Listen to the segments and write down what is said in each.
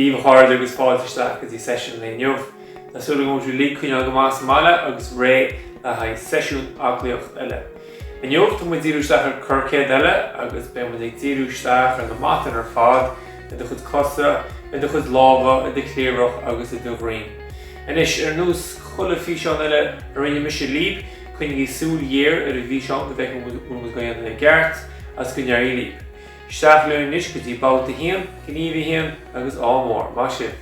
Dia daoibh a chairde agus fáilte isteach go dtí seisiún an lae inniu. Tá súil agam go bhfuil sibh uilig coinneáil go maith sa mbaile agus réidh le haghaidh seisiún aclaíocht eile. Inniu tá muid ag díriú isteach ar corrchéad eile agus beidh muid ag díriú isteach ar na matáin ar fad, i do chuid cosa, i do chuid lámha, i do chliabhrach agus i do dhroim. Anois, ar nós chuile físeán eile a rinne mise libh, coinnigí súil ghéar ar an bhfíseán go bhfeicfidh muid bhfuil muid á dhéanamh i gceart agus go n-éirí libh. Isteach linn anois go dtí babhta 1, gníomh 1 agus ádh mór. Maith sibh!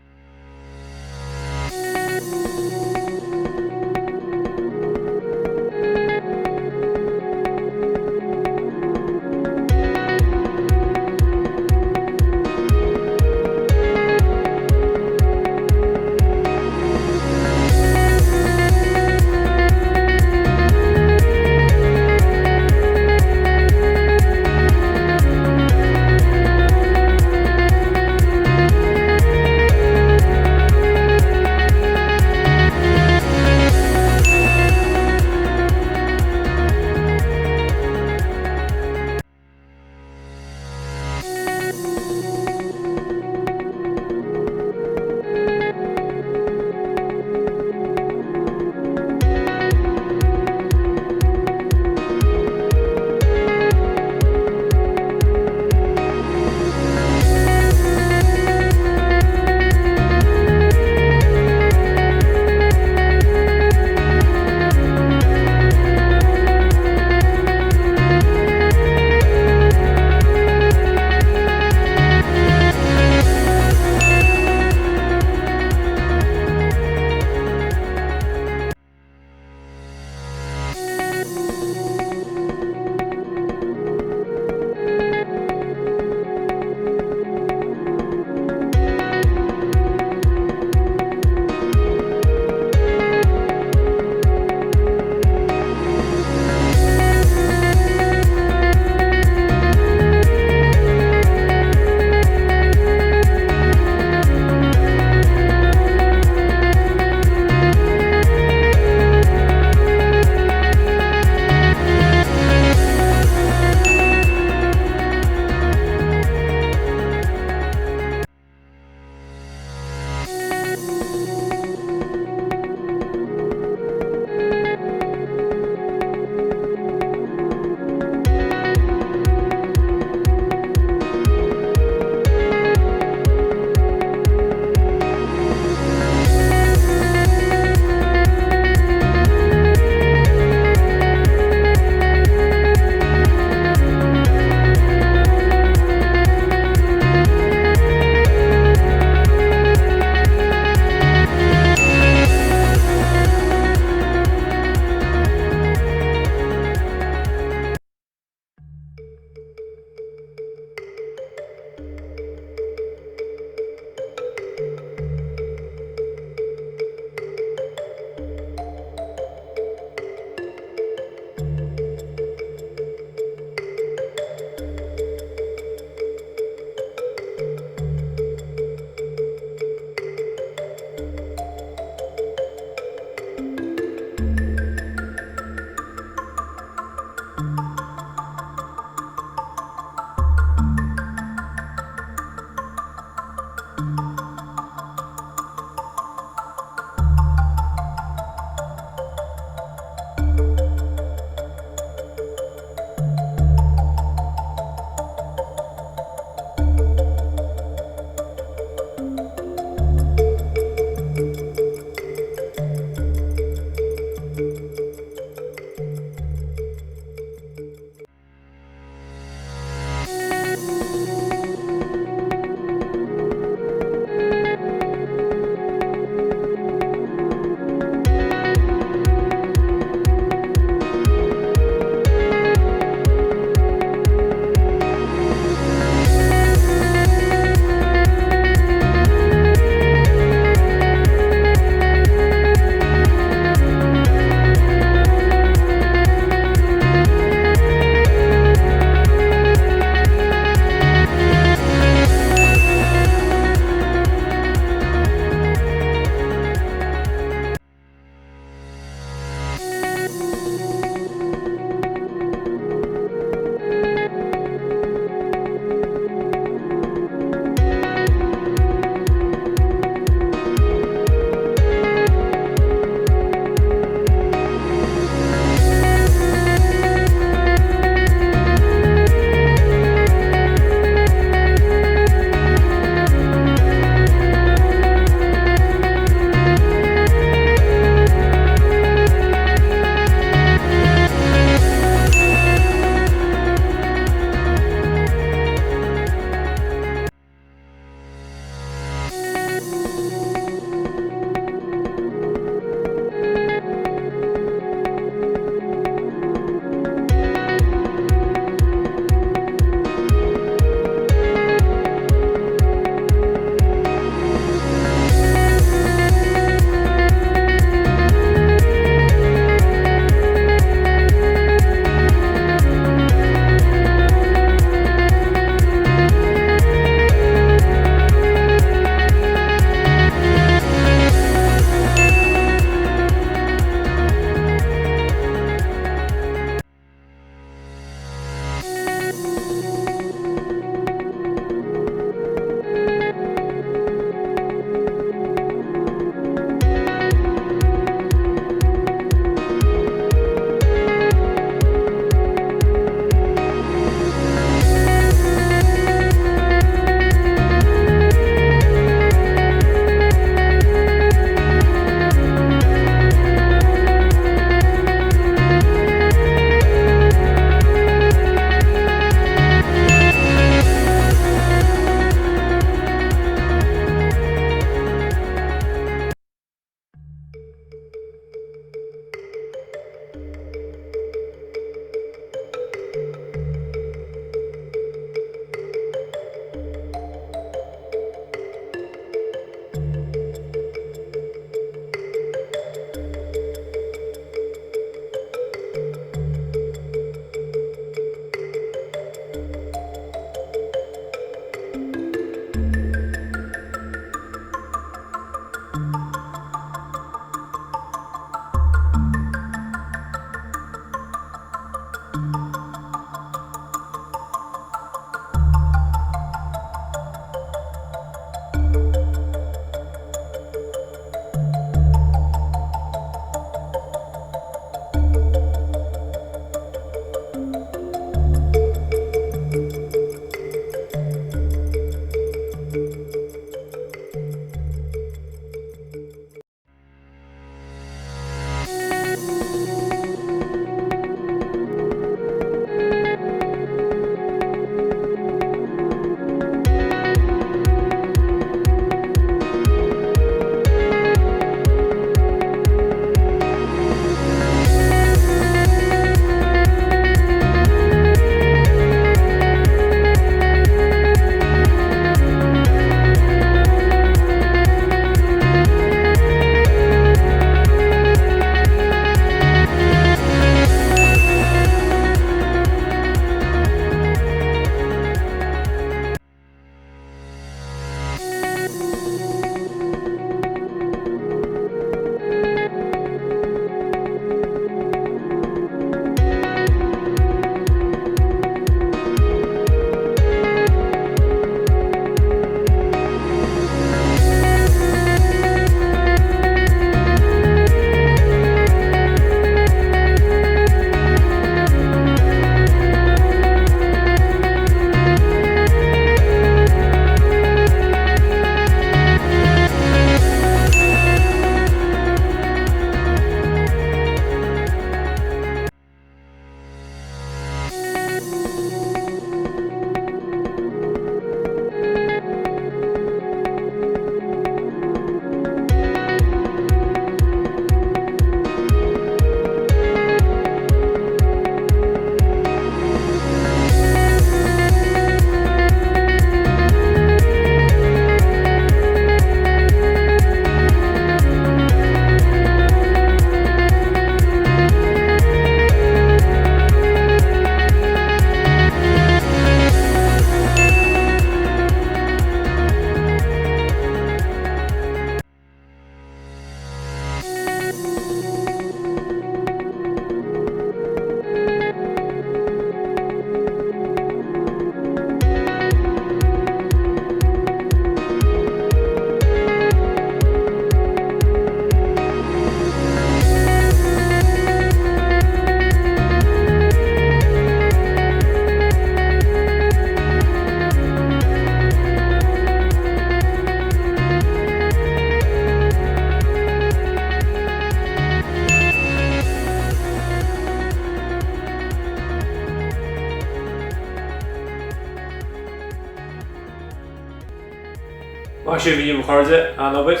Maith sibh inniu a chairde, an-obair.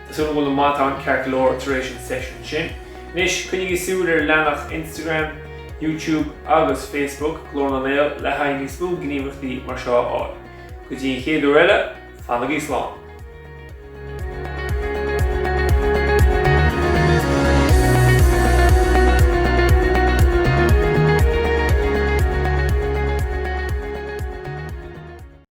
Tá súil agam go bhfuil na matáin ceart go leor tar éis an seisiún sin. Anois, coinnigí súil ar leathanach Instagram, YouTube agus Facebook Glór na nGael le haghaidh níos mó gníomhaíochtaí mar seo a fháil. Go dtí an chéad uair eile, fanaigí slán!